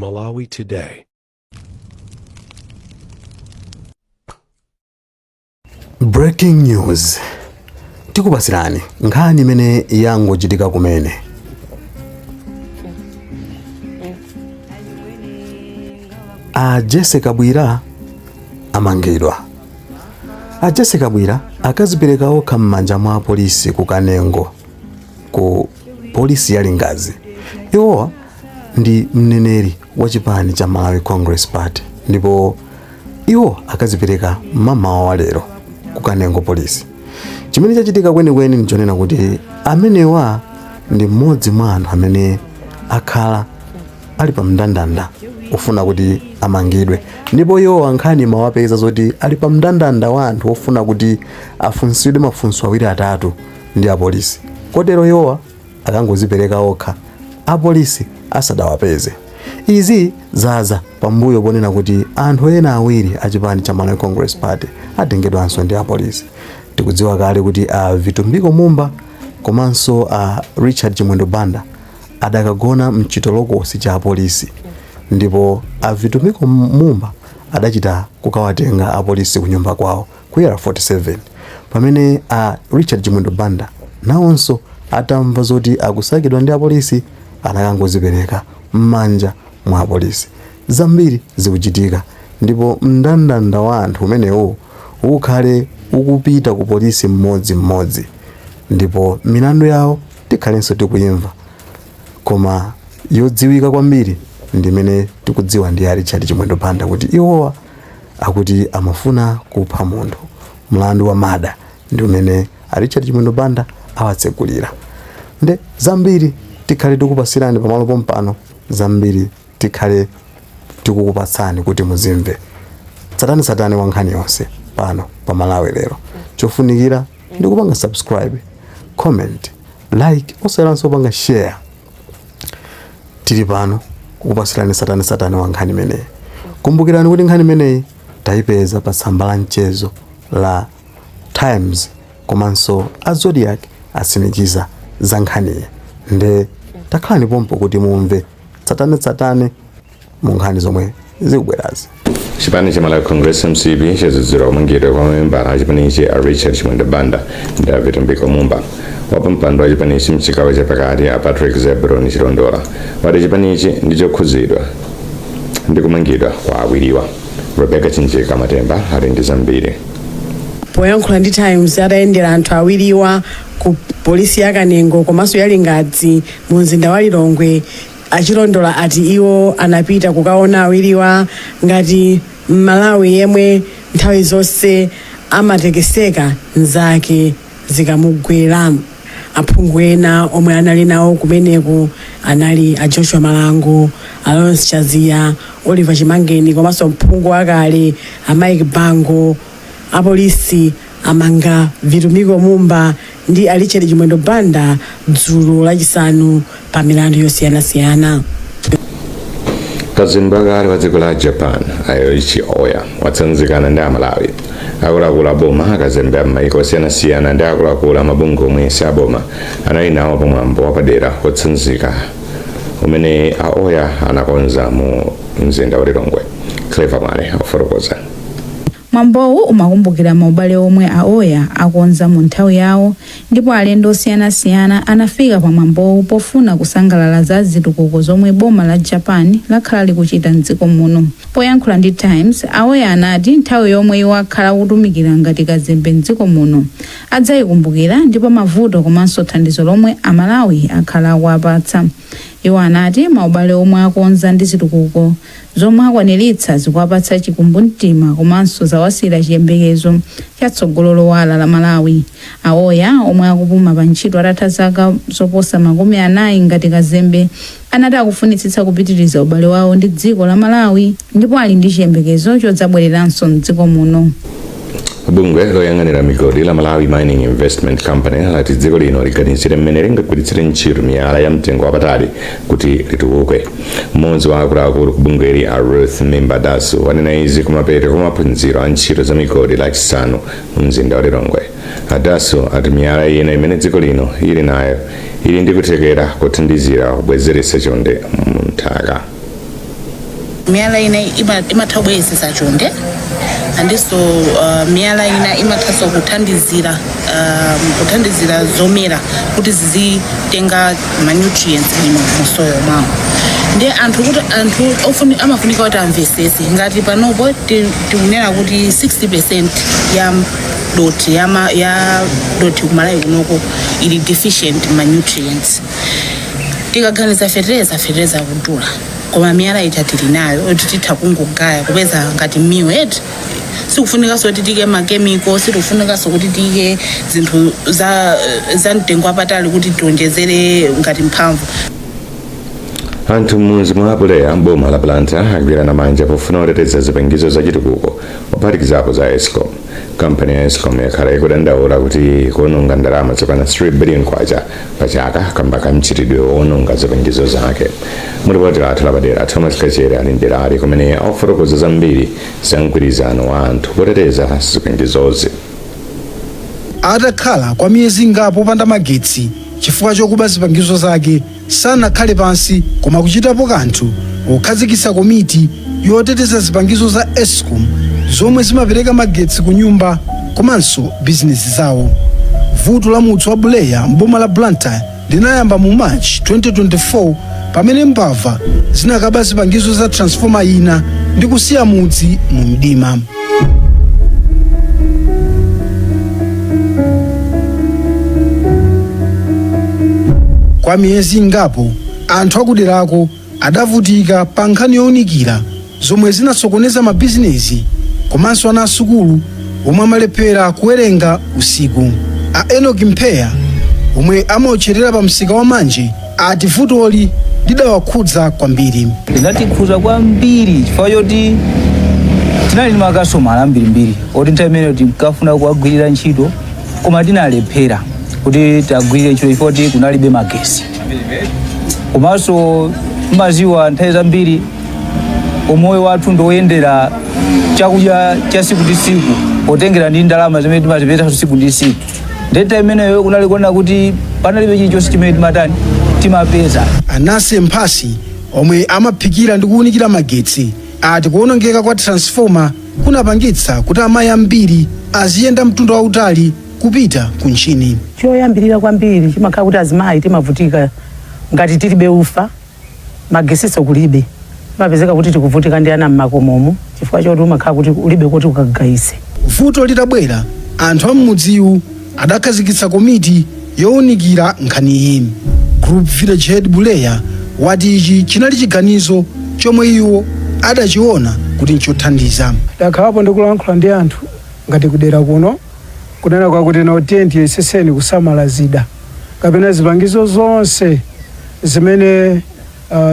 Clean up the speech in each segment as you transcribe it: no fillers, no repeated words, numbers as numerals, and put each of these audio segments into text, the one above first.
Malawi Today. Breaking news. Tikupasirani nkhani imene yangochitika kumene. A Jesse Kabwira amangidwa. A Jesse Kabwira akazipereka okha m'manja mwa apolisi ku Kanengo ku polisi ya Lingadzi. Iwowa ndi mneneri wa chipani cha Malawi Congress Party ndipo iwo akazipereka mamawa wa lero ku Kanengo polisi. Chimene chachitika kwenikweni nchonena kuti amenewa ndi mmodzi mwa anthu amene akhala ali pa mndandanda ofuna kuti amangidwe ndipo iwowa nkhani imawapeza zoti ali pa mndandanda wa anthu ofuna kuti afunsidwe mafunso awiri atatu ndi apolisi kotero iwowa akangozipereka okha apolisi asadawapeze. Izi zadza pambuyo ponena kuti anthu ena awiri a chipani cha Malawi Congress Party atengedwanso ndi apolisi. Tikudziwa kale kuti a Vitumbiko Mumba komanso a Richard Chimwendo Banda adakagona mchitolokosi cha apolisi ndipo a Vitumbiko Mumba adachita kukawatenga apolisi kunyumba kwawo ku Area 47 pamene a Richard Chimwendo Banda nawonso atamva zoti akusakidwa ndi apolisi anakangozipereka m'manja mwa apolisi. Zambiri zikuchitika ndipo mndandanda wa anthu umenewu ukhale ukupita ku polisi mmodzimmodzi ndipo milandu yawo tikhalenso tikuyimva koma yodziwika kwambiri ndi imene tikudziwa ndi ya Richard Chimwendo Banda kuti iwowa akuti amafuna kupha munthu. Mlandu wa murder ndi umene a Richard Chimwendo Banda awatsegulira. Nde zambiri tikhale tikupasirani pamalo pompano, zambiri tikhale tikukupatsani kuti muzimve tsatanetsatane wa nkhani yonse pano pa Malawi Lero. Chofunikira ndi kupanga subscribe, comment, like, osaiwalanso kupanga share. Tili pano kukupasirani tsatanetsatane wa nkhani imeneyi. Kumbukirani kuti nkhani imeneyi tayipeza pa tsamba la mchezo la Times komanso a Zodiak atsimikiza za nkhaniyi nde takhalani pompo kuti mumve tsatanetsatane mu nkhani zomwe zikubwerazi. Chipani cha Malawi Congress, MCP, chadzudzula kumangidwa kwa mamembala a chipanichi a Richard Chimwendo Banda ndi a Vitumbiko Mumba. Wapampando wa chipanichi mchigawo chapakati a Patrick Zebron Chilondola wati chipanichi ndi chokhudzidwa ndi kumangidwa kwa awiriwa. Rebecca Chinjika Matemba ali ndi zambiri. Poyankhula ndi Times atayendera anthu awiriwa ku polisi ya Kanengo komanso ya Lingadzi mu mzinda wa Lilongwe, A Chilondola ati iwo anapita kukaona awiriwa ngati m'Malawi yemwe nthawi zonse amatekeseka nzake zikamugwera. Aphungu ena omwe anali nawo kumeneku anali a Joshua Malango, a Lawrence Chaziya, Oliver Chimangeni komanso mphungu wakale a Mike Bango. Apolisi amanga Vitumbiko Mumba ndi a Richard Chimwendo Banda dzulo lachisanu pa milandu yosiyanasiyana. Kazembe wakale wa dziko la Japan a Yoichi Oya watsanzikana ndi Amalawi. Akuluakulu a boma, akazembe a m'mayiko osiyanasiyana ndi akuluakulu a mabungwe omwe si aboma anali nawo pamwambo wapadera wotsanzika umene a Oya anakonza mu mzinda wa Lilongwe. Clever Mwale afotokoza. Mwambowu umakumbukira maubale omwe a Oya akonza mu nthawi yawo ndipo alendo osiyanasiyana anafika pa mwambowu pofuna kusangalala za zitukuko zomwe boma la Japan lakhala likuchita m'dziko muno. Poyankhula ndi Times, a Oya anati nthawi yomwe iwo akhala akutumikira ngati kazembe m'dziko muno adzayikumbukira ndipo mavuto komanso thandizo lomwe Amalawi akhala akuwapatsa. Iwo anati maubale omwe akonza ndi zitukuko zomwe akwaniritsa zikuwapatsa chikumbumtima komanso zawasiyira chiyembekezo cha tsogolo lowala la Malawi. A Oya, omwe akupuma pa ntchito atatha zaka zoposa 40 ngati kazembe, anati akufunitsitsa kupitiriza ubale wawo ndi dziko la Malawi ndipo ali ndi chiyembekezo chodzabwereranso m'dziko muno. Bungwe loyang'anira migodi la Malawi Mining Investment Company lati dziko lino liganizire mmene lingagwiritsire ntchito miyala ya mtengo wapatali kuti litukuke. Mmodzi wa akuluakulu ku bungweli a Ruth Mimba Dasu wanena izi kumapeto kwa maphunziro a ntchito za migodi Lachisanu mu mzinda wa Lilongwe. A Dasu ati miyala ina imene dziko lino ili nayo ili ndi kuthekera kothandizira kubwezeretsa chonde mu nthaka. Miyala ina imatha kubweretsa chonde, andinso miyala ina imathanso kuthandizira zomera kuti zizitenga ma nutrients bwino mu soil mwawo. Ndi anthu kuti anthu amafunika kuti amvesese ngati panopo tikunena kuti 60% ya dothi ya dothi kuMalawi kunoko ili deficient ma nutrients. Tikaganiza fetereza, fetereza kudula, koma miyala ija tili nayo kuti titha kungogaya kupeza ngati miwet. Sikufunikanso kuti tiyike ma chemical, sikufunikanso kuti tiyike zinthu za mtengo wapatali kuti tionjezere ngati mphamvu. Anthu m'mudzi mwa Buleya, boma la Blantyre, agwirana manja pofuna kuteteza zipangizo zachitukuko, kuphatikizapo za ESCOM. Kampani ya ESCOM yakhala ikudandaula kuti kuononga ndalama zokwana 3 billion kwacha pa chaka kamba ka mchitidwe woononga zipangizo zake. Mulipoti lathu lapadera, Thomas Kachere ali mderali kumene akufotokoza zambiri za mgwirizano wa anthu poteteza zipangizozi. Atakhala kwa miyezi ingapo popanda magetsi chifukwa chokuba zipangizo zake, sanakhale pansi koma kuchitapo kanthu pokhazikitsa komiti yoteteza zipangizo za ESCOM zomwe zimapereka magetsi ku nyumba komanso bizinesi zawo. Vuto la mudzi wa Buleya mboma la Blantyre linayamba mu March 2024 pamene mbava zinakaba zipangizo za transformer ina ndi kusiya mudzi mu mdima. Kwa miyezi ingapo anthu akuderako adavutika pa nkhani yowunikira, zomwe zinasokoneza mabizinesi komanso ana asukulu omwe amalephera kuwerenga usiku. A Enoki Mpheya, omwe amaotcherera pa msika wa Manje, ati vutoli lidawakhudza kwambiri. Linatikhudza kwambiri chifukwa choti tinali ndi makastomala ambirimbiri oti nthawi imeneyo tinkafuna kuwagwirira ntchito, koma tinalephera kuti tagwirire ntchito chifukwa kuti kunalibe magesi. Komanso mmaziwa, nthawi zambiri umoyo wathu ndioyendera chakudya cha siku ndi siku potengera ndi ndalama zimene timazipeza siku ndi siku. Ndiye nthawi imeneyo kunali kuona kuti panalibe chilichonse chimene timatani, timapeza. Anase Mphasi, omwe amaphikira ndi kuwunikira magetsi, ati kuwonongeka kwa transformer kunapangitsa kuti amayi ambiri aziyenda mtunda wautali kupita ku ntchini. Choyambirira kwambiri chimakhala kuti azimayi timavutika ngati tilibe ufa, magesiso kulibe, timapezeka kuti tikuvutika ndi ana mmakomomo chifukwa choti umakhala kuti ulibe kuti ukagayise. Vuto litabwera, anthu a mmudziwu adakhazikitsa komiti yowunikira nkhaniyi. Group Village Head Buleya wati ichi chinali chiganizo chomwe iwo adachiona kuti nchothandiza. Ndakhalapo ndikulankhula ndi anthu ngati kudera kuno, kunena kwakuti no, tiye tiyeseseni kusamala zida kapena zipangizo zonse zimene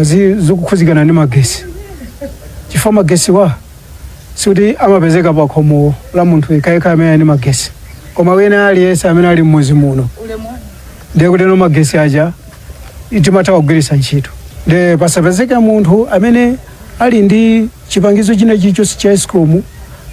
zikukhuzikana ndi magesi, chifukwa magesi wa sikuti amapezeka pa khomo la munthu yekhayekha amene ali ndi magesi, koma wina aliyense amene ali mmuzi muno, ndiye kuti no, magesi aja timatha kugwiritsa ntchito. Ndiye pasapezeke munthu amene ali ndi chipangizo china chilichonse cha ESCOM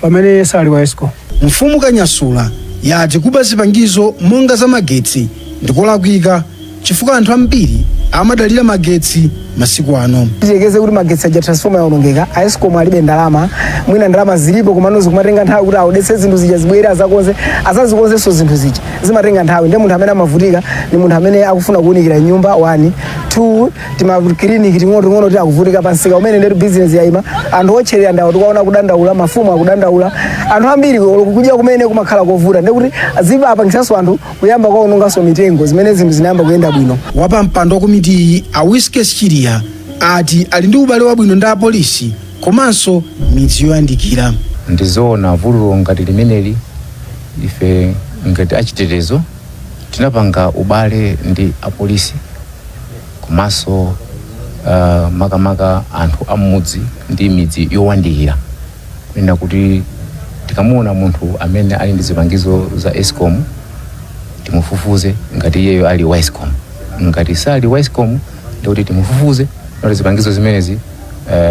pamene sali wa ESCOM. Mfumu Kanyasula yati kuba zipangizo monga za magetsi ndikolakwika chifukwa anthu ambiri amadalira magetsi masiku ano. Tiyekeze kuti magetsi aja, transformer yaonongeka, a ESCOM alibe ndalama, mwina ndalama zilipo komano zikumatenga nthawi kuti audetse zinthu zija, zibwere, azakonze, azazikonzenso zinthu zija, zimatenga nthawi. Ndiye munthu amene amavutika ni munthu amene akufuna kuwunikira nyumba 1, 2, timakiliniki ting'ono ting'ono ti akuvutika pansika umene. Ndetu business yayima, anthu otcherera ndawo tikuwaona kudandaula, mafumu akudandaula, anthu ambiri kudya kumene kumakhala kovuta. Ndekuti zipapangisanso anthu kuyamba kwaononganso mitengo zimene zinthu zinayamba kuyenda bwino. Wapampando wa komitiyi, a Wiskes Chiriya, ati ali ndi ubale wabwino ndi apolisi komanso midzi yoyandikira. Ndizoona, vuto ngati limeneli, ife ngati achitetezo tinapanga ubale ndi apolisi komanso makamaka anthu amudzi ndi midzi yowandikira, kunena kuti tikamuona munthu amene ali ndi zipangizo za ESCOM, timufufuze ngati iyeyo ali wa ESCOM. Ngati sali wa ESCOM, ndikuti timufufuze kuti zipangizo zimenezi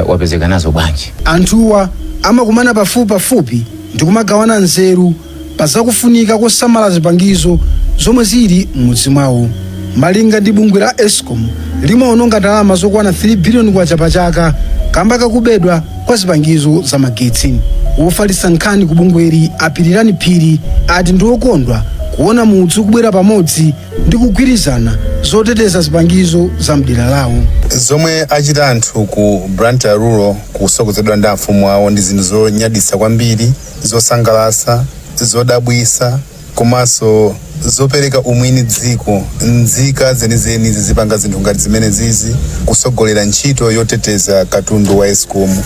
wapezeka nazo bwanji. Anthuwa amakumana pafupipafupi ndi kumagawana nzeru pa zakufunika kosamala zipangizo zomwe zili m'mudzi mwawo. Malinga ndi bungwe la ESCOM, limaononga ndalama zokwana 3 biliyoni kwacha pa chaka. Kamba kakubedwa kwa zipangizo za magetsi, wofalitsa nkhani ku bungweri Apirirani Phiri ati ndi okondwa kuona mudzi ukubwera pamodzi ndi kugwirizana zoteteza zipangizo za mdera lawo. Zomwe achita anthu ku Blantyre Rural kusogozedwa ndi amfumu awo ndi zinthu zonyaditsa kwambiri, zosangalatsa, zodabwisa komanso zopereka umwini dziko. Nzika zenizeni zizipanga zinthu ngati zimene zizi, kusogolera ntchito yoteteza katundu wa ESCOM.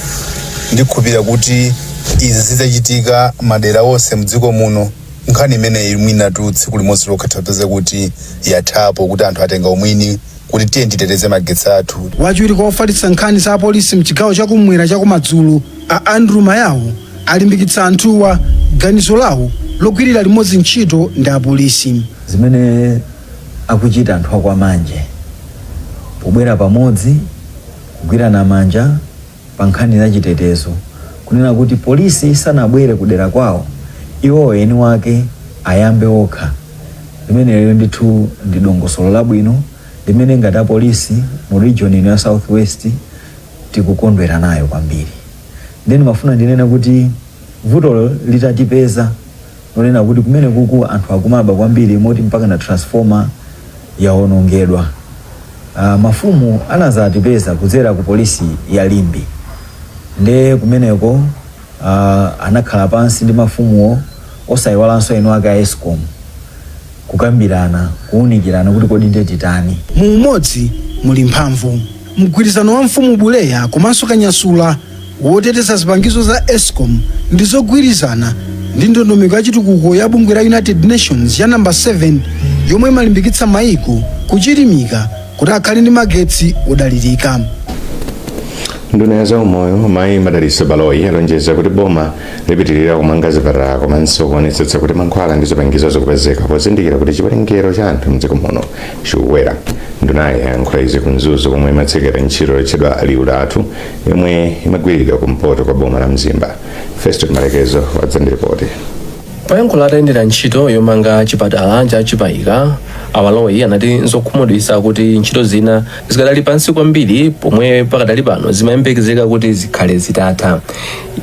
Ndikhulupirira kuti izi zidzachitika madera onse mdziko muno. Nkhani imeneyi mwinatu tsiku limodzi lokha tapeza kuti yathapo, kuti anthu atenga umwini kuti tiye titeteze magetsi athu. Wachiwiri kwa ofalitsa nkhani za apolisi mchigawo chakumwera chakumadzulo, a Andrew Mayawo, alimbikitsa anthuwa ganizo lawo logwirira limodzi ntchito ndi apolisi. Zimene akuchita anthu akwamanje pobwera pamodzi kugwirana manja pa nkhani za chitetezo, kunena kuti polisi isanabwere kudera kwawo, iwo eni wake ayambe okha, limenelo ndithu ndi dongosolo labwino limene ngati apolisi mu region ino ya South West tikukondwera nayo kwambiri. Then mafuna ndinene kuti vuto litatipeza lonena kuti kumene kuku anthu akumaba kwambiri moti mpaka na transformer yawonongedwa, mafumu anazatipeza kudzera ku polisi ya Limbe. Nde kumeneko anakhala pansi ndi mafumuwo, osayiwalanso eni ake a ESCOM, kukambirana, kuwunikirana kuti kodi ndiye titani. Mu umodzi muli mphamvu. Mgwirizano wa mfumu Buleya komanso Kanyasula woteteza zipangizo za ESCOM ndi zogwirizana ndi ndondomeko ya chitukuko ya bungwe la United Nations ya namba 7, yomwe imalimbikitsa mayiko kuchilimika kuti akhale ndi magetsi odalirika. Nduna ya zaumoyo Mayi Madalitso Baloyi alonjeza kuti boma lipitirira kumanga zipatala komanso kuonetsetsa kuti mankhwala ndi zipangizo zikupezeka, pozindikira kuti chiwerengero cha anthu mdziko muno chikukwera. Ndunayi yayankhula izi ku Mzuzu komwe imatsekera ntchito yotchedwa Liwu Lathu yomwe imagwiridwa kumpoto kwa boma la Mzimba. Feston Malekezo wadza ndi ripoti. Poyankhula atayendera ntchito yomanga chipatala cha Chipayika, a Baloyi anati nzokhumudwitsa kuti ntchito zina zikadali pansi kwambiri pomwe pakadali pano zimayembekezeka kuti zikhale zitatha.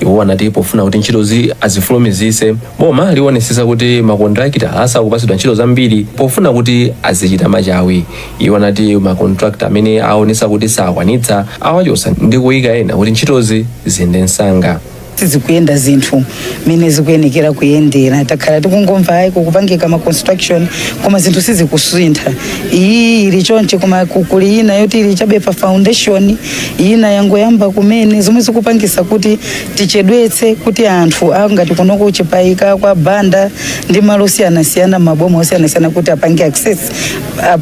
Iwo anati pofuna kuti ntchitozi azifulumizise, boma liwonesesa kuti makontrakita asakupatsidwa ntchito zambiri pofuna kuti azichita machawi. Iwo anati makontrakta amene aonesa kuti sakwanitsa awachotsa ndi kuyika ena kuti ntchitozi ziyende msanga. Sizikuyenda zinthu mene zikuyenekera kuyendera. Takhala tikungomva ayi kukupangika ma construction, koma zinthu sizikusintha. Iyi ili chonchi, koma kuli ina yoti ili chabe pa foundation, ina yangoyamba kumene, zomwe zikupangisa kuti tichedwetse kuti anthu angati kunoko Chipayika, kwa Banda ndi malo osiyanasiyana, maboma osiyanasiyana, kuti apange access,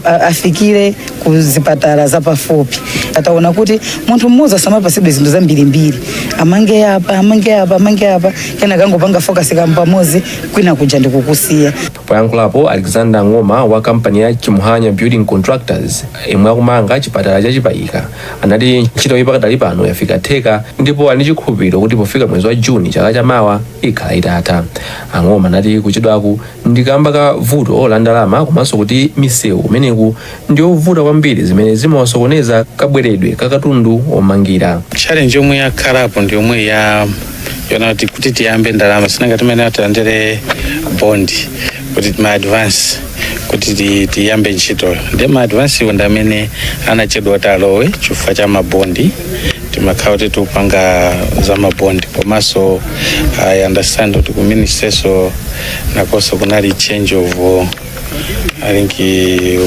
afikire ku zipatala zapafupi. Ataona kuti munthu mmodzi asamapasidwe zinthu zambirimbiri, amange apa, amange apa, amange apa, kena kangopanga focus kampamodzi, kwina kuja ndikukusiya. Poyankhulapo, Alexander Ng'oma wa kampani ya Chimuhanya Building Contractors imwe akumanga chipatala cha Chipayika anati ntchito iyi pakadali pano yafika theka ndipo ali ndi chikhulupiriro kuti pofika mwezi wa Juni chaka chamawa ikhala itatha. Ang'oma anati kuchedwaku ndi kamba ka vuto la ndalama komanso kuti misewu kumeneku ndiyovuta kwambiri, zimene zimawasokoneza kabweredwe ka katundu omangira. Challenge yomwe yakhalapo ndi yomwe ya yona kuti tiyambe ndalama sinanga timene tilandire bond kuti ma advance kuti tiyambe ntchitoyo. Ndi ma advance iwo ndi amene anachedwa kuti alowe chifukwa cha mabondi, timakhala kuti tikupanga za mabondi. Komanso I understand kuti ku ministry nakonso kunali change of, I think,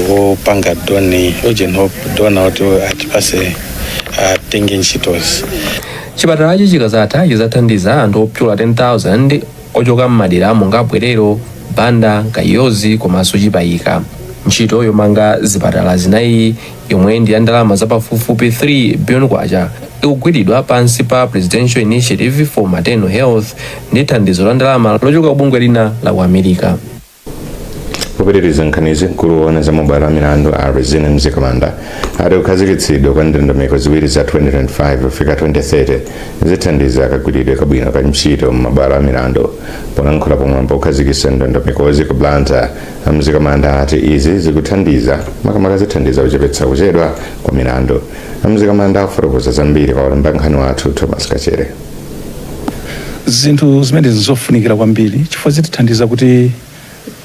wopanga donor, urgent hope donor kuti atipase atenge ntchitozi. Chipatalachi chikazatha chidzathandiza anthu opyola 10,000 ochoka m'madera monga Bwerero, Banda, Kayozi komanso Chipayika. Ntchito yomanga zipatala zinayi, yomwe ndi ya ndalama zapafupifupi 3 billion kwacha, ikugwiridwa pansi pa Presidential Initiative for Maternal Health ndi thandizo la ndalama lochoka ku bungwe lina la ku America. Popitiriza nkhanizi, mkulu woona za mabwalo a milandu a Rizine Mzikamanda ati kukhazikitsidwa kwa ndondomeko ziwiri za 2025 kufika 2030 zithandiza kagwiridwe kabwino ka ntchito m'mabwalo a milandu. Polankhula pamwambo kukhazikitsa ndondomekozi ku Blantyre, a Mzikamanda ati izi zikuthandiza makamaka zithandiza kuchepetsa kuchedwa kwa milandu. A Mzikamanda afotokoza zambiri kwa olemba nkhani wathu Thomas Kachere. Zinthu zimenezi zofunikira kwambiri chifukwa zitithandiza kuti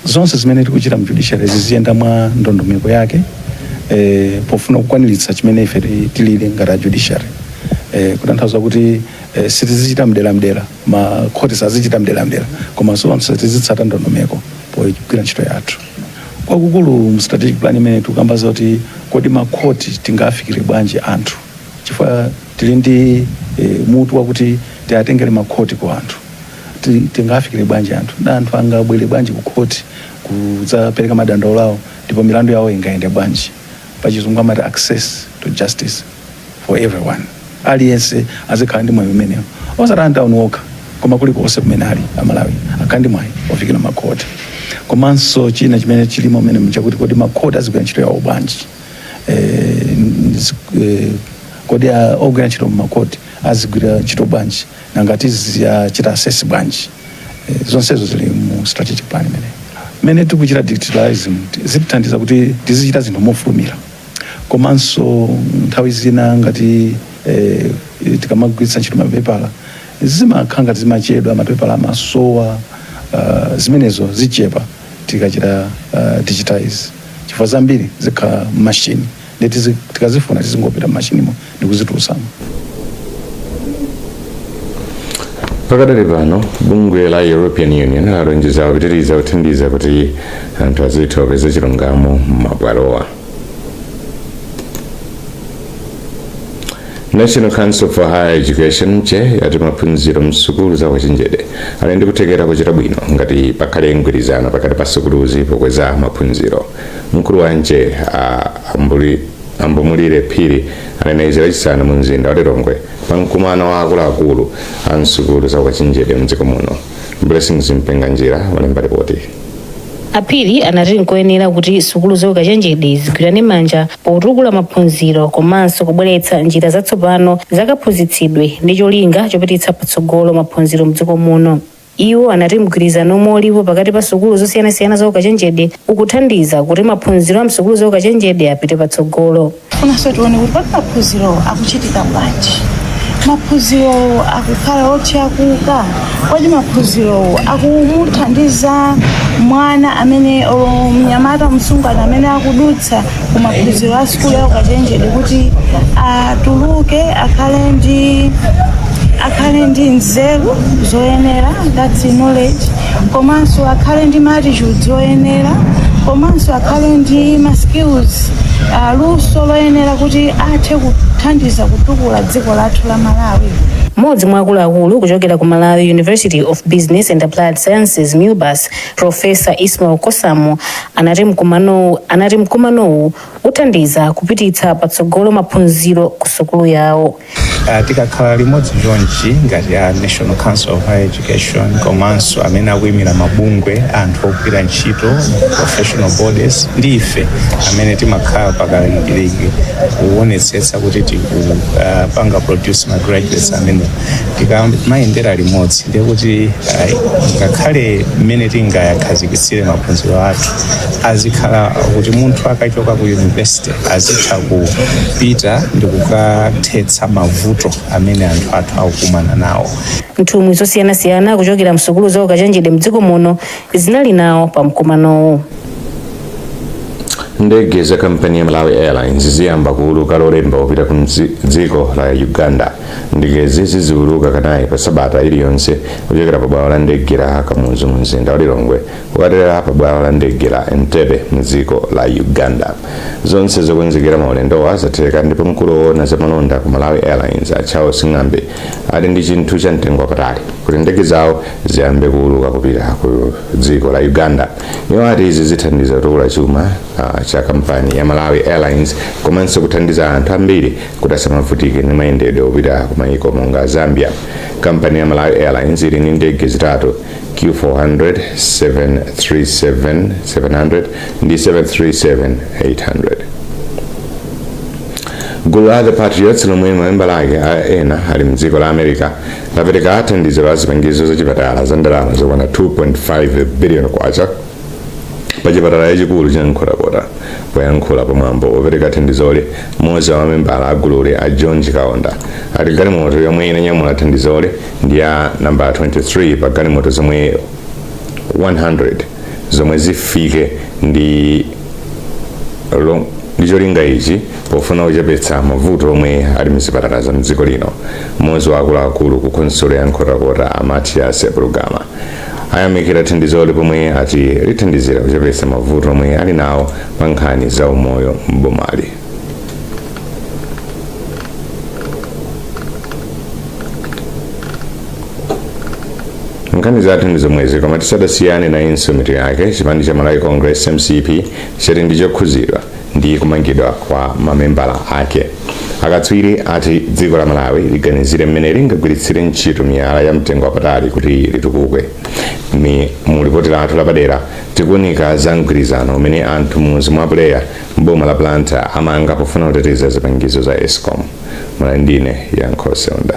zonse zimene tikuchita mu judiciary ziziyenda mwa ndondomeko yake pofuna kukwaniritsa chimene ife tilili ngati a judiciary, kutanthauza kuti sitizichita mdelamdela, makhoti sazichita mdelamdela, koma zonse tizitsata ndondomeko pogwira ntchito yathu. Kwakukulu mu strategic plan imene tikukamba zoti kodi makhoti tingafikire bwanji anthu, chifukwa tili ndi mutu wakuti tiatengere makhoti ku anthu. Tingafikire bwanji anthu, na anthu angabwere bwanji ku khoti kudzapereka madandaulo awo, ndipo milandu yawo ingayende bwanji? Pachizungu amati access to justice for everyone. Aliyense azikhala ndi mwayi umenewo, osati antawuni okha, koma kulikonse kumene ali Amalawi akhale ndi mwayi ofikira makhoti. Komanso china chimene chilimo mmene nchakuti kodi makhoti azigwira ntchito yawo bwanji? Kodi ogwira ntchito mumakhoti azigwira ntchito bwanji, nanga tiziyachita assess bwanji? Zonsezo zili mu strategic plan imene mmene tikuchita digitalism. Zitithandiza kuti tizichita zinthu mofulumira, komanso nthawi zina ngati tikamagwiritsa ntchito mapepala zimakhala ngati zimachedwa, mapepala amasowa. Zimenezo zichepa tikachita digitize, chifukwa zambiri zikhala mmashini, ndi tikazifuna tizingopita mmashinimo ndikuzitulutsamo. Pakadali pano, bungwe la European Union lalonjeza kupitiriza kuthandiza kuti anthu azitha kupeza chilungamo m'mabwalowa. National Council for Higher Education, NCHE, yati maphunziro msukulu za ukachenjede ali ndi kuthekera kuchita bwino ngati pakhale mgwirizano pakati pa sukuluzi pokweza maphunziro. Mkulu wa NCHE a Ambumulire Phiri anena izi Lachisanu mu mzinda wa Lilongwe pa mkumano wa akuluakulu a msukulu za ukachenjede mdziko muno. Blessings Mpinganjira walemba ripoti. A Phiri anati nkoyenera kuti sukulu za ukachenjede zigwirane manja potukula maphunziro komanso kubweretsa njira zatsopano zakaphunzitsidwe ndi cholinga chopititsa patsogolo maphunziro mdziko muno. Iwo anati mgwirizano omwe ulipo pakati pa sukulu zosiyanasiyana za ukachenjede ukuthandiza kuti maphunziro a msukulu za ukachenjede apite patsogolo. Tifunanso tione kuti kodi maphunzirowo akuchitika bwanji, maphunzirowo akukhala othyakuka? Kodi maphunzirowo akumuthandiza mwana amene olo mnyamata, msungwana amene akudutsa ku maphunziro a sukulu ya ukachenjede kuti atuluke akhale ndi nzeru zoyenera, that's knowledge, komanso akhale ndi ma attitudes oyenera, komanso akhale ndi ma skills, luso loyenera kuti athe kuthandiza kutukula dziko lathu la Malawi? Mmodzi mwa akuluakulu kuchokera ku Malawi University of Business and Applied Sciences, MUBAS, Professor Ismail Kosamu, anati mkumanowu uthandiza kupititsa patsogolo maphunziro ku sukulu yawo. Tikakhala limodzi chonchi ngati a National Council of Higher Education komanso amene akuyimira mabungwe, anthu ogwira ntchito, professional bodies, ndi ife amene timakhala pakalikiliki kuonetsetsa kuti tikupanga produce ma graduates amene tikamayendera limodzi, ndiye kuti ngakhale mmene tingayakhazikitsire maphunziro athu azikhala kuti munthu akachoka ku university azitha kupita ndi kukathetsa mavuto amene anthu athu akukumana nawo. Nthumwi zosiyanasiyana kuchokera msukulu za ukachenjede mdziko muno zinali nawo pa mkumanowu. Ndege za kampani ya Malawi Airlines ziyamba kuuluka Lolemba kupita ku dziko la Uganda. Ndegezi ziziuluka kanayi pa sabata iliyonse kuchokera pa bwalo la ndege la Kamuzu mu mzinda wa Lilongwe kukatera pa bwalo la ndege la Entebbe mu dziko la Uganda. Zonse zokonzekera maulendowa zatheka, ndipo mkulu woona za malonda ku Malawi Airlines a Charles Ng'ambi ati ndi chinthu cha mtengo wapatali kuti ndege zawo ziyambe kuuluka kupita ku dziko la Uganda. Iwo ati izi zithandiza kutukula chuma. cha kampani ya Malawi Airlines komanso kuthandiza anthu ambiri kuti asamavutike ndi mayendedwe opita ku mayiko monga Zambia. Kampani ya Malawi Airlines ili ndi ndege zitatu, Q400, 737 700 ndi 737 800. Gulu la The Patriots, lomwe mamembala ake ena ali mdziko la America, lapereka thandizo la zipangizo zachipatala za ndalama zokwana 2.5 billion kwacha pa chipatala chachikulu cha Nkhotakota. Poyankhula pamwambo opereka thandizoli, mmodzi wa mamembala a gululi, a John Chikaonda, ati galimoto yomwe inanyamula thandizoli ndi ya namba 23 pa galimoto zomwe 100 zomwe zifike ndi cholinga ichi pofuna kuchepetsa mavuto omwe ali mzipatala za mdziko lino. Mmodzi wa akuluakulu ku khonsolo ya Nkhotakota, a Matias Bulugama, ayamikira thandizoli pomwe ati lithandizira kuchepetsa mavuto omwe ali nawo pa nkhani za umoyo m'bomali. Nkhani zathu ndi zomwezi, koma tisadasiyane nayinso mitu yake. Chipani cha Malawi Congress, MCP, chati ndi chokhuzidwa ndi kumangidwa kwa mamembala ake. Akatswiri ati dziko la Malawi liganizire mmene lingagwiritsire ntchito miyala ya mtengo wapatali kuti litukuke. Mu lipoti lathu lapadera tikuunika za mgwirizano umene anthu m'mudzi mwa Buleya m'boma la Blantyre amanga pofuna kuteteza zipangizo za Escom. Munali ndine Yankho Seunda.